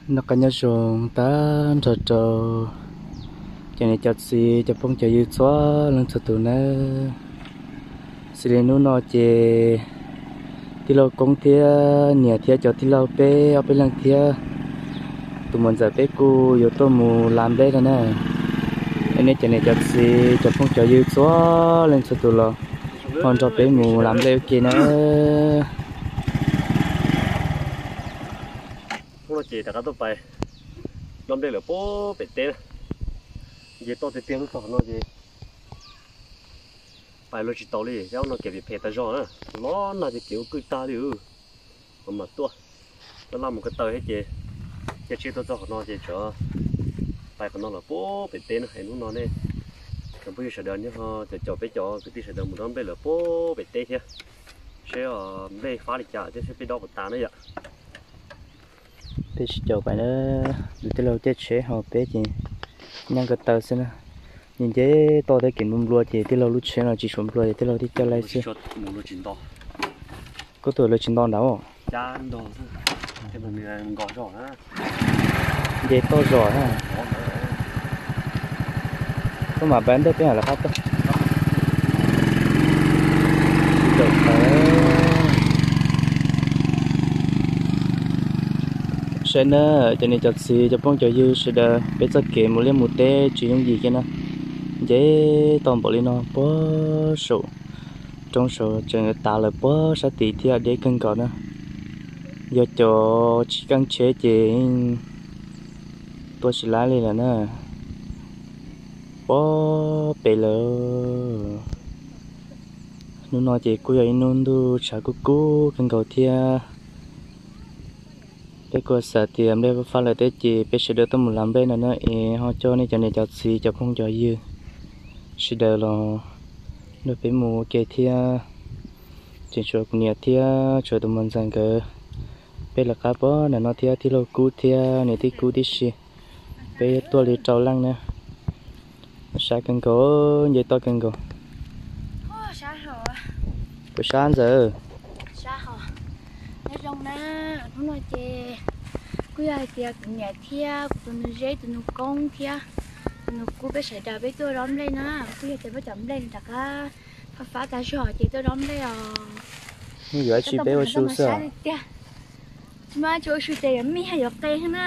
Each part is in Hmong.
Noj qab nyob zoo tag nrho rau cov niam cov txiv cov phooj cov ywg txhua leej txhua tus nawb. Xws li hnub no ces tij laug Koob thiab niam thiab cov tij laug peb ob peb leeg thiab tus muam ntxawm peb kuj yuav tuaj mus lav nplej no na. Es nej cov niam cov txiv cov phooj cov ywg txhua leej txhua tus los ho nrog peb mus lav nplej ua ke na. Hnub no ces rov qab tuaj pais dob nplej lawm puag pem teb na. Nce toj tiag tiag lub tog no ces pais luag tsis taus li, tab no kev phem phem tas zog na, los nag ces kev ua kwj tag li. Qhov mam tuaj, laj laj mus ko taw thiab ces caij tsheb tuaj txog qhov no ces tseem pais qhov no lawm puag pem teb na. Es hnub no nej cov phooj ywg sawv daws nyob ho caum caum peb cov kwv tij sawv daws mus dob nplej lawm puag pem teb thiab, seb nplej fab li cas thiab seb peb dob puas tas na yom. Peb sib caum pais na, tus tij laug caij tsheb ho peb ces nyob ko taw xwb na. Nce nce toj thiab kev nplua nplua ces tij laug lub tsheb no tsis tshua nplua ces tij laug thiaj caij laij xwb. Koj tuaj lawv tsis nto ntawd. Nce toj zog na. Koj mam pais ntej peb mam lawv qab tuaj. Saib na, cov niam cov txiv cov phooj cov ywg sawv daws, peb txoj kev mus liaj mus teb tsis yooj yim kiag na. Nce toj npaum li no puag saum roob saud tseem yuav tas lawm puag sab tid thiab deb kawg nkaus na. Yog cov tsis keej tsheb ces yeej tuaj tsis laib li lawm na. Puag pem lawm. Hnub no ces kuj yog ib hnub ntuj tshav kub kub kawg nkaus thiab. Peb kuj xav tias nplej fab fab lawm thiab ces peb sawv daws tuaj mus lav nplej no na es ho coj nej cov niam cov txiv cov phooj cov ywg sawv daws los nrog peb mus ua ke thiab. Tseem tshuav kuv niam thiab tshuav tus muam ntxawm nkawd, peb lawv qab puag nram no thiab tij laug Kub thiab niam tij Kub tib si. Peb tuaj li rau leej na. Sab kawg nkaus, nce toj kawg nkaus. Puas sab ntxawm? Nyob zoo na, hnub no ces kuj yog hais tias kuv niam thiab kuv tus nus Zeb, tus nus Koob thiab tus nus Kub peb sawv daws peb tuaj dob nplej na, kuj yog tias peb cov nplej rov qab fab fab tas zog ces tuaj dob nplej os. Yuav tsis peb ua su xwb tiag. Tsis muaj tsis ua su ces yuav mij yuav qe na.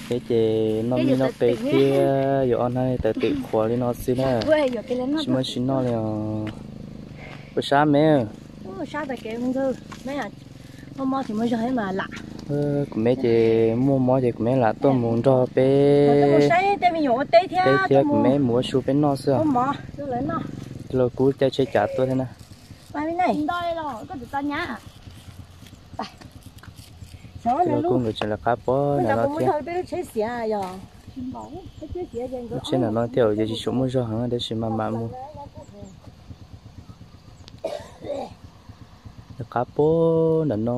Peb ces noj mij noj qe thiab yuav ob hnab tawm tim qhuav li no xwb na. Tsis muaj tsis noj li os. Puas sab me? Kuv me ces muaj mob ces kuv me lam tuaj mus nrog peb, peb thiab kuv me mus ua su peb noj xwb. Tij laug Kub caij tsheb cav tuaj thiab na. Tij laug Kub nkawd tseem lawv qab puag nram no thiab. Lub tsheb nram no thiab ces tsis tshua muaj zog heev tab sis mas mam mus. Lawv qab puag nram no.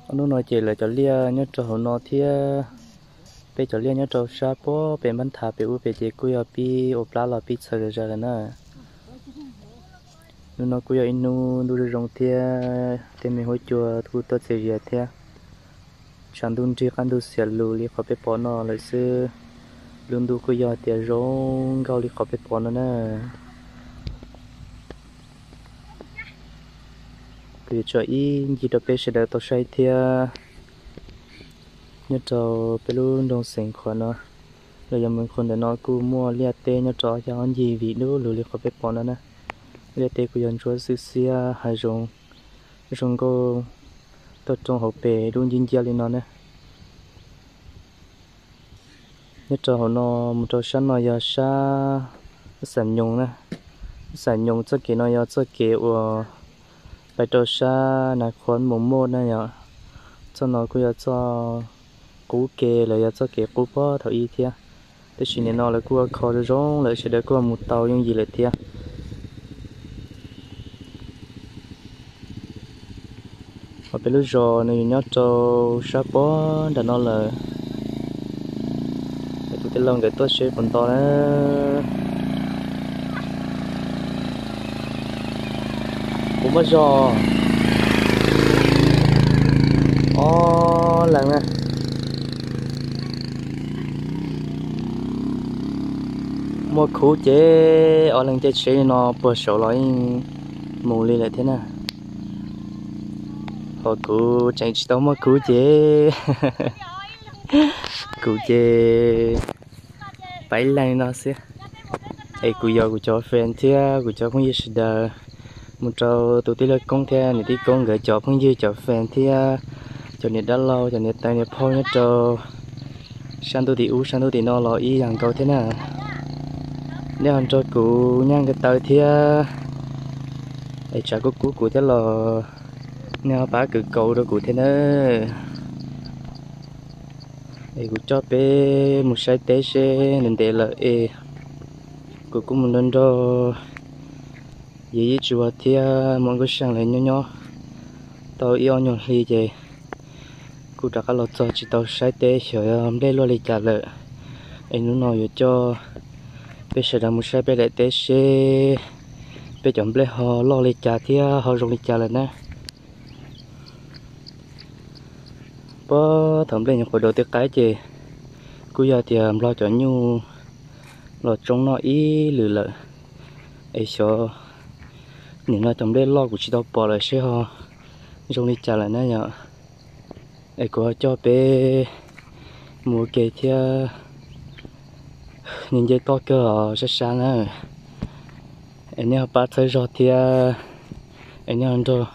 Ob hnub no ces lawv cov liaj nyob rau hauv no thiab. Peb cov liaj nyob rau sab puag pem npab nthav pem ub pem ces kuj yog pib ua plab los pib txhaws zom zaws lawm na. Hnub no kuj yog ib hnub ntuj zoo zoo thiab tej me huab cua kuj tuaj txias zias thiab. Tshav ntuj nrig qab ntuj xiav lus li qhov peb pom no lawm xwb. Lub ntuj kuj yog tias zoo nkauj li qhov peb pom no na. Kuv yuav tso ib ncig rau peb sawv daws tau saib thiab. Nyob rau peb lub nroog Xeev Khuam no, los yog Mees Khuam ntawm no kuj muaj liaj teb nyob rau ob cag ob ncig vim dub lug li qhov peb pom no na. Liaj teb kuj yog ntsuab xwb xiab hav zoov zoo nkauj, toj roob hauv pes dub nciab nciab li no na. Nyob rau hauv no mus rau sab no yog sab Xam Nyoos na. Xam Nyoos txoj kev no yog txoj kev uas pais rau sab Nas Khuam Moos Moj na yom. Txoj no kuj yog txoj qub kev los yog txoj kev qub puag thaum ub thiab. Tab sis nim no lawv kuj ua kho zoo zoo lawm sawv daws kuj mus tau yooj yim lawm thiab. Ho peb lub zos nws nyob rau sab puag nram no lawm. Tus tij laug nkawd tuaj seb puas nto na. Puas muaj zog? Ob Muaj khub ces ob leeg caij tsheb no puag saud los yeej mus li lawm thiab na. Ho kuv tseem tsis tau muaj khub ces kuv ces pab ib leeg no xwb. Es kuv yog kuv cov friend thiab kuv cov phooj ywg sawv daws, mus rau tus tij laug Koob thiab niam tij Koob nkawd cov phooj ywg cov friend thiab cov niam dab laug cov niam tais niam phauj nyob rau sab ntuj tim ub sab ntuj tim no los ib yam nkaus thiab na. Nej ho nrog kuv nyaj nka taw thiab, es tsam kuv kub kuv thiab los nej ho pab kwv kaus rau kuv thiab na. Es kuv coj peb mus saib teb seb ntev ntev lawm es kuv kuj mus nrog nrog Yim Yim Tsuas thiab Muam Nkauj Seej lawv nyob nyob tau ib ob nyuag hli ces kuj rov qab los txog tsis tau saib teb xyov nplej luaj li cas lawm. Es hnub no yuav coj peb sawv daws mus saib peb daim teb seb peb cov nplej ho loj li cas thiab ho zoo li cas lawm na. Puag thaum nplej nyuam qhuav dua tib qaib ces kuj yog tias nplog cov nyuj los tsoob noj ib lwm lawm. Es xyov nim no cov nplej loj kuv tsis tau pom lawm seb ho zoo li cas lawm na yom. Es kuv ho coj peb mus ua ke thiab. Nws nce toj kawg os sab sab na. Es nej ho pab txhawb zog thiab, es nej ho nrog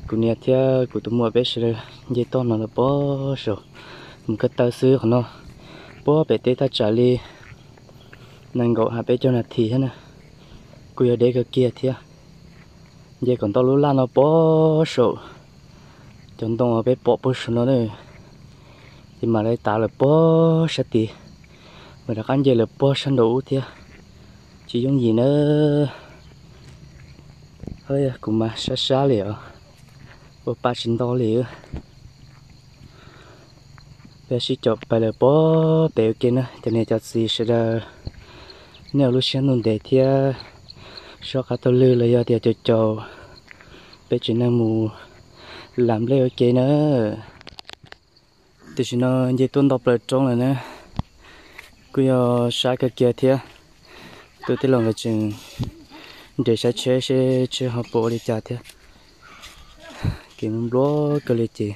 kuv niam thiab kuv tus muam peb sawv daws nce toj no los puag saum, mus ko taw xwb qhov no, puag pem teb thaj tsam li nees nkaum ha peb caug nas this thiab na, kuj yog deb kawg kiag thiab. Nce kom ntau lub laj no puag saum cov ntoo uas peb pom puag saum no na, ces mam li tav lawm puag sab tid, mam rov qab nce lawm puag sab nraum ub thiab. Tsis yooj yim na. Kuv mas sab sab li os, ua pa tsis ntau li. Peb sib caum pais lawm puag pem ua ke na cov niam cov txiv sawv daws, nej ua lub siab ntuj ntev thiab. Soj qab taug lw los yog tias caum caum peb tsev neeg mus lam nplej ua ke na. Tam sim no nce tuaj nto plaws roob lawm na, kuj yog sab kawg kiag thiab. Tus tij laug nkawd tseem nres saib tsheb seb tsheb ho puas ua li cas thiab. Kev npluab kawg li ces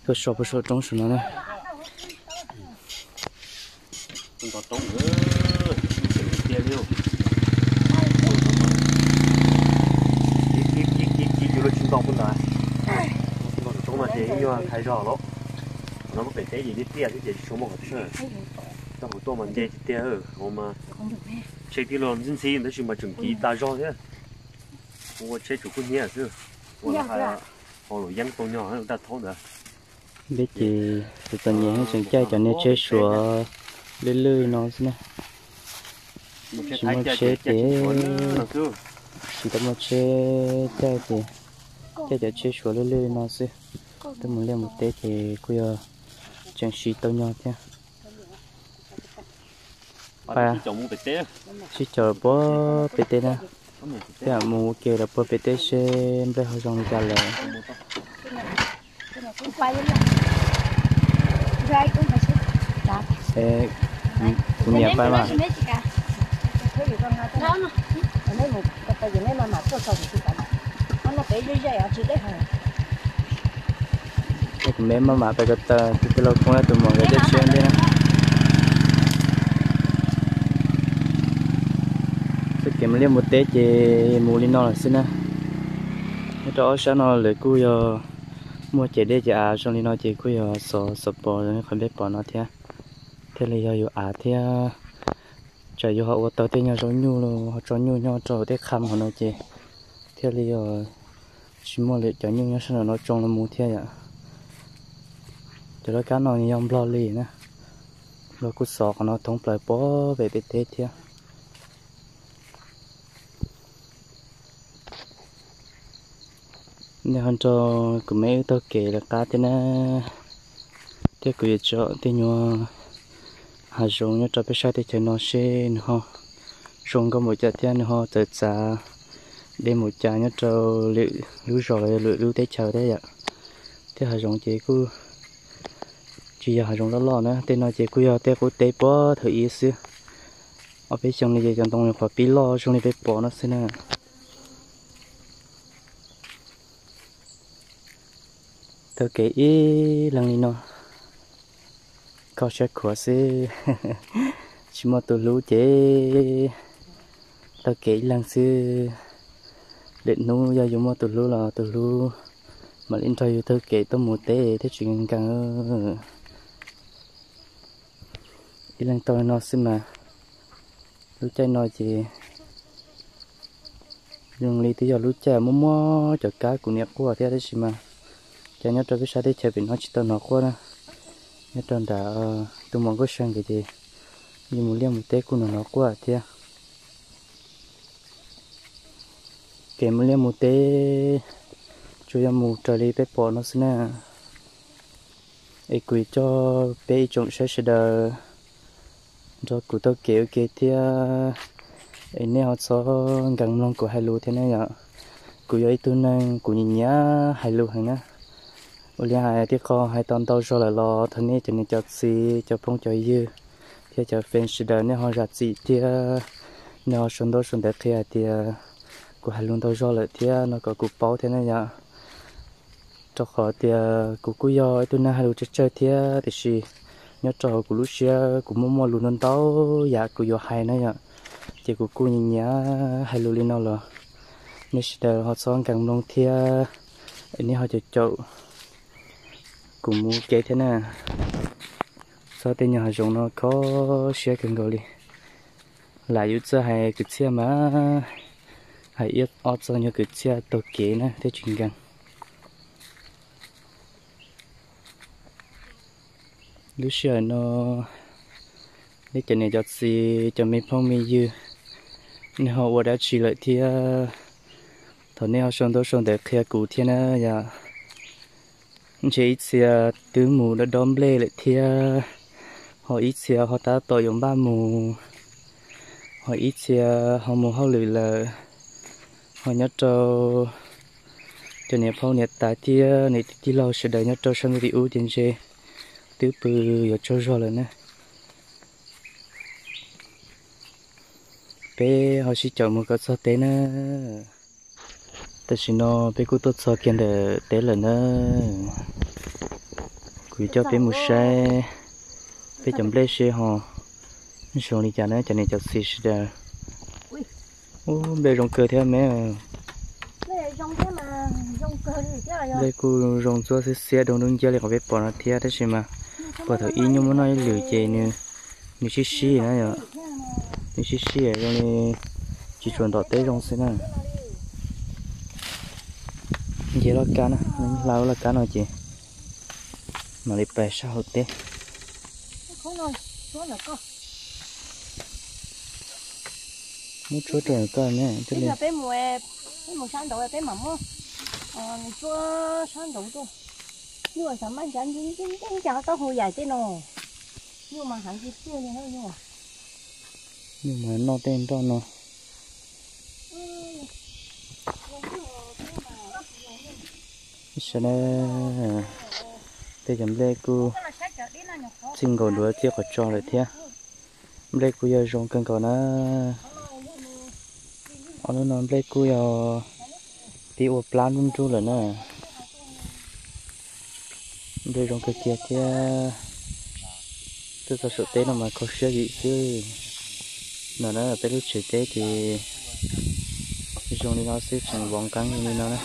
tuaj so puag saum roob saum no na. Tib tib tib tib tib yuav luag tsis nto puag ntawd. Nto saum roob mas ces nyuag thaiv zog lawm. Qhov no muaj pem teb ces tiaj tiaj xwb ces tsis tshua muaj qhov tsheb. Tau hauv tuaj mas nce tiag tiag, hauv mas tsheb tij laug ntxhib ntxhib tab sis mas tseem kiv tas zog thiab. Kuv ua tsheb tsuas kub hnyiab xwb, ua hauv luam yeeb tau nyog daj thaub ntawd. Peb ces txom txom nyem tseem caij cov niag tsheb suav lwj lwj no xwb na. Tsis muaj tsheb ces, tsis tau muaj tsheb caij ces caij cov tsheb suav lwj lwj no xwb. Twb mus liaj mus teb ces kuj yog tseem siv tau nyog thiab. Sib caum puag pem teb na, tej zaum mus ua ke lawm puag pem teb seb nplej ho zoo li cas lawm. Kuv niam pais mas. Kuv me maj mam pais ko taw, tus tij laug Koob thiab tus muam nkawd caij tsheb ntej na. Txoj kev mus liaj mus teb ces mus li no lawm xwb na. Nyob rau ob sab no lawv kuj yog muaj ces dej ces av zoo li no ces kuj yog xov xov pos zoo li qhov peb pom no thiab, thiaj li yog yus av thiab. Tsam yus ho ua tau tej nyuag zaub nyuj los ho tso nyuj nyob rau tej qham hauv no ces thiaj li yog tsis muaj lwm cov nyuj nyob sab nraum no tsoo los mus thiab yom. Cov laj kab no yog nplog li na, nplog kuj xov qhov no thoob plaws puag pem pem teb thiab. Nej ho nrog kuv me wb taug kev lawv qab thiab na, thiab kuv yuav tso tej nyuag hav zoov nyob rau peb sab teb chaws no seb nws ho zoo nkauj npaum cas thiab nws ho txawv txav deb npaum cas nyob rau lwm lub zos los yog lwm lub teb chaws thiab yom. Thiab hav zoov ces kuj Tsis yog hav zoov loj loj na, tej no ces kuj yog tej qub teb puag thaum ub xwb. Ob peb xyoo li ces cov ntoo qhuav pib loj zoo li peb pom no xwb na. Taug kev ib leeg li no, kho siab khuav xwb. Tsis muaj tus hlub ces taug kev ib leeg xwb. Lwm hnub yog yus muaj tus hlub los tus hlub mam li nrog yus taug kev tuaj mus teb thiab tsis nkees. Ib leeg taug li no xwb mas, lub caij no ces zoo li twb yog lub caij muaj muaj cov kab kuv niam quaj thiab, tab sis mas cas nyob rau peb sab teb chaws pem no tsis tau hnov quaj na. Nyob rau nram tus muam Nkauj Seej nkawd ces yus mus liaj mus teb kuj hnov hnov quaj thiab. Kev mus liaj mus teb tsuas yog mus raws li peb pom no xwb na. Es kuv coj peb ib tsoom saib sawv daws nrog kuv taug kev ua ke thiab, es nej ho txhob nkees mloog kuv hais lus thiab na yom. Kuv yog ib tug neeg kuv nyiam nyiam hais lus heev na. Ua li hais tib qho hais tau ntau zog lawm los thov nej cov niam cov txiv cov phooj cov ywg thiab cov fans sawv daws nej ho zam txim thiab, nej ho sau ntaub sau ntawv qhia hais tias kuv hais lus ntau zog lawm thiab no kom kuv paub thiab na yom. Rau qhov tias kuv kuj yog ib tug neeg hais lus tsawg tsawg thiab, tiam sis nyob rau hauv kuv lub siab kuv muaj muaj lus ntau ntau yam kuv yuav hais na yom. Ces kuv kuj nyiam nyiam hais lus li no los nej sawv daws ho txhob nkees mloog thiab, nej ho caum caum kuv mus ua ke thiab na. Txog tej nyuag hav zoov no kho siab kawg nkaus li. Lam yus txawj hais kwv txhiaj mas hais ib ob txog nyuag kwv txhiaj taug kev na thiab tsis nkees. Lub sij hawm no nej cov niam cov txiv cov me phooj me ywg, nej ho ua dab tsi lawm thiab? Thov nej ho sau ntaub sau ntawv qhia kuv thiab na yom. Ntshe ib txhia twb mus dob dob nplej lawm thiab, ho ib txhia ho tab tom yuav npaj mus, ho ib txhia ho mus hauj lwm lawm, ho nyob rau cov niam phauj niam tais thiab niam tij tij laug sawv daws nyob rau sab ntuj tim ub ces ntshe twb pw yuav tsaug zog lawm na. Peb ho sib caum mus kom txog teb na. Tam sim no peb kuj tuaj txog kiag ntawm teb lawm na. Kuv yuav coj peb mus saib peb cov nplej seb ho zoo li cas na cov niam cov txiv sawv daws. Ub, nplej zoo kawg thiab me. Nplej kuj zoo ntxuab xiab xiab doo dub nciab li qhov peb pom no thiab, tab sis mas puag thaum ub nyuj muab noj ib lwm ces nws sib sib na yom. Nws sib sib zoo li tsis tshua ntom teb zoo xwb na. Nce loj kab na, hla lub loj kab no ces mam li pais sab hauv teb. Muab tshuab rau koj ne, peb mus, peb mus sab nraud peb mam muab tshuab sab nraud tuaj. Nyuj xav mas ncav ncav taub hau yaim tej no. Nyuj mas heev tiag tiag li nyuj. Nyuj mas noj tej nroj no. Sawv daws, tej cov nplej kuj txij nkaus duav txij qhov tso lawm thiab. Nplej kuj yog zoo kawg nkaus na. Ob hnub no nplej kuj yog pib ua plab nrub nrub lawm na. Nplej zoo kawg kiag thiab. Tuaj txog saum teb no mas kho siab vim xwb. No na peb lub tsev teb ces zoo li no xwb, tseem vov nqeeb li no na.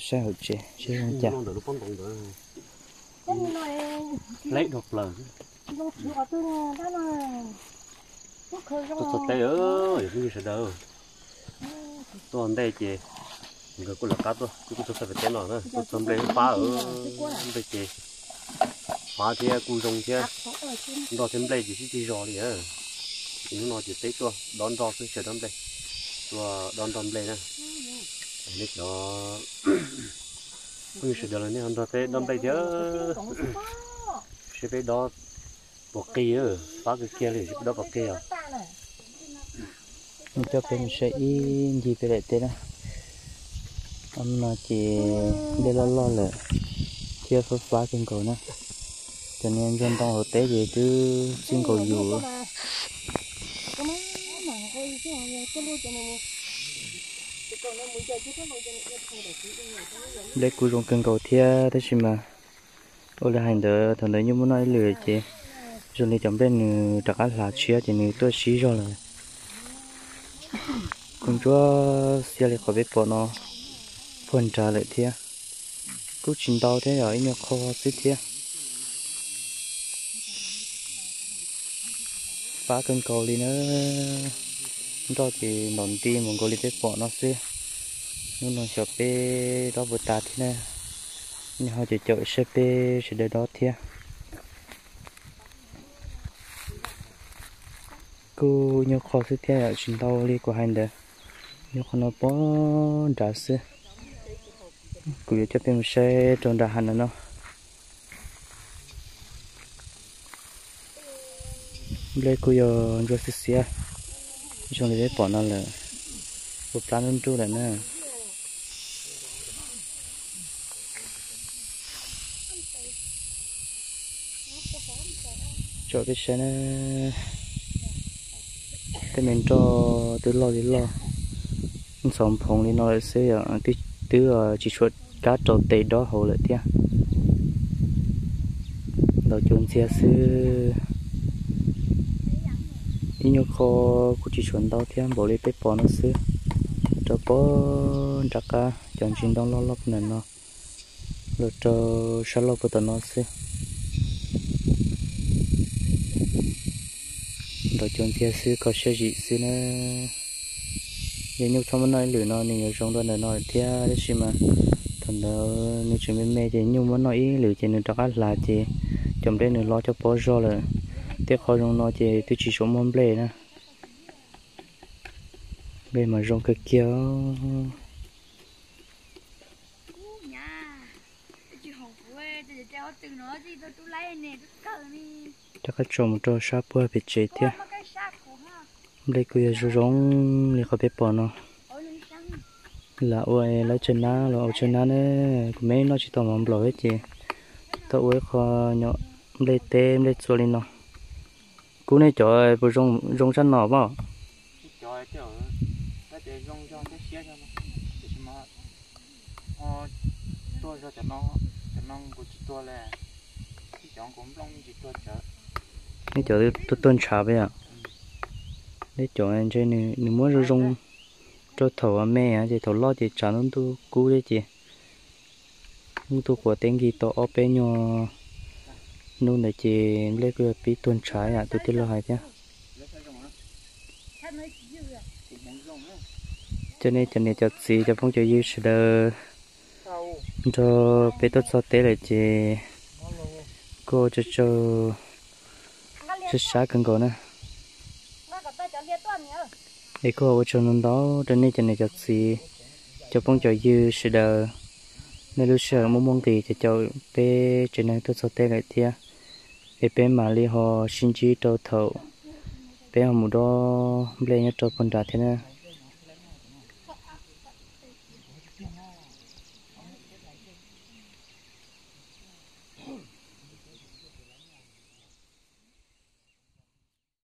Saib hauv tsev seb zoo cas. Tuaj txog teb, yog phooj ywg sawv daws, tuaj ntej ces nkawd kuj lawv qab tuaj, kuj tuaj txog pem teb no na, tuaj txog nplej pab, nplej ces pab thiab kuj zoo thiab, nroj thiab nplej ces sib txig zog li. Hnub no ces peb tuaj dob nroj xwb, tsis dob nplej, tuaj dob nroj nplej na. Nej cov phooj ywg sawv daws los nej ho nrog peb dob nplej thiab, seb peb dob puas qig, pab kawg kiag li, seb peb dob puas qig os. Coj peb mus saib ib ncig peb daim teb na. Ob no ces dej loj loj lawm thiab fab fab kawg nkaus na. Cov niag ntsuag ntoo hauv teb ces twb txij nkaus yus. Nplej kuj zoo kawg nkaus thiab tab sis mas ua li hais ntawd thaum ntawd nyuj muaj noj ib lwm ces zoo li cov nplej nws rov qab hlav tshiab ces nws tuaj sib zog lawm. Kuj ntsuab xiab li qhov peb pom no puag nrad lawm thiab. Kuj tsis ntau thiab, yog ib nyuag qho xwb thiab. Fab kawg nkaus li na. Nroj ces ntom nti mus nkaus li peb pom no xwb. Hnub no xyov peb dob puas tas thiab na. Nej ho caum caum saib peb sawv daws dob thiab. Kuj nyuag qho xwb thiab, tsis ntau li kuv hais ntawd. Nyuag qho no puag nrad xwb. Kuv yuav coj peb mus saib rau nram hav no no. Nplej kuj yog ntsuab xiab xiab, zoo li peb pom no lawm, ua plab nrub nrub lawm na. Tsom peb saib na, tej me nroj twb loj li loj, ntxhov nphoov li no lawm xwb, twb tsis tshua kab rau tes dob hauv lawm thiab. Ntaus cuag ntxiag xwb. Ib nyuag qho kuj tsis tshua ntau thiab, npaum li peb pom no xwb. Rau puag nram qab cov ntsis ntoo loj loj ntawm no los rau sab loj puag tom no xwb. Ntaus cuag ntxiag xwb, kho siab zim xwb na. Yog nyuj txhob muab noj ib lwm no nws yuav zoo dua ntawm no lawm thiab, tab sis mas thaum ntawd nws tseem me me ces nyuj muab noj ib lwm ces nws rov qab hlav ces cov nplej nws lov coj pob zog lawm. Tej qhov zoo no ces twb tsis tshua muaj nplej na. Nplej mas zoo kawg kiag. Rov qab tsom mus rau sab puag pem tsev thiab. Nplej kuj yog zoo zoo li qhov peb pom no. Lam ua lawv tsaws nab los ua tsaws nab ne, kuv me noj tsis tau mov nplaum thiab ces tau ua ib qho nyom nplej teb nplej txua li no. Kub nej cov puas zoo sab no pom? Nej cov tuaj tuaj ntshav peb yom. Nej cov ntshe nws muab zoo zoo rau thaum me ces thaum loj ces tshav ntuj ntuj kub thiab ces ntuj quav teb nkig tau ob peb nyuag hnub ntawd ces nplej kuj yuav pib tuag ntshav yam tus tij laug hais thiab. Cov nej cov niam cov txiv cov phooj cov ywg sawv daws nrog peb tuaj txog teb lawm ces kuj ua tsaug tsaug sab sab kawg nkaus na. Es kuj ua tsaug ntau ntau rau nej cov niam cov txiv cov phooj cov ywg sawv daws, nej lub sij hawm muaj muaj nqis ces caum peb tsev neeg tuaj txog teb lawm thiab. Es peb mam li ho sib ntsib rau thaum peb ho mus dob nplej nyob rau puag nrad thiab na.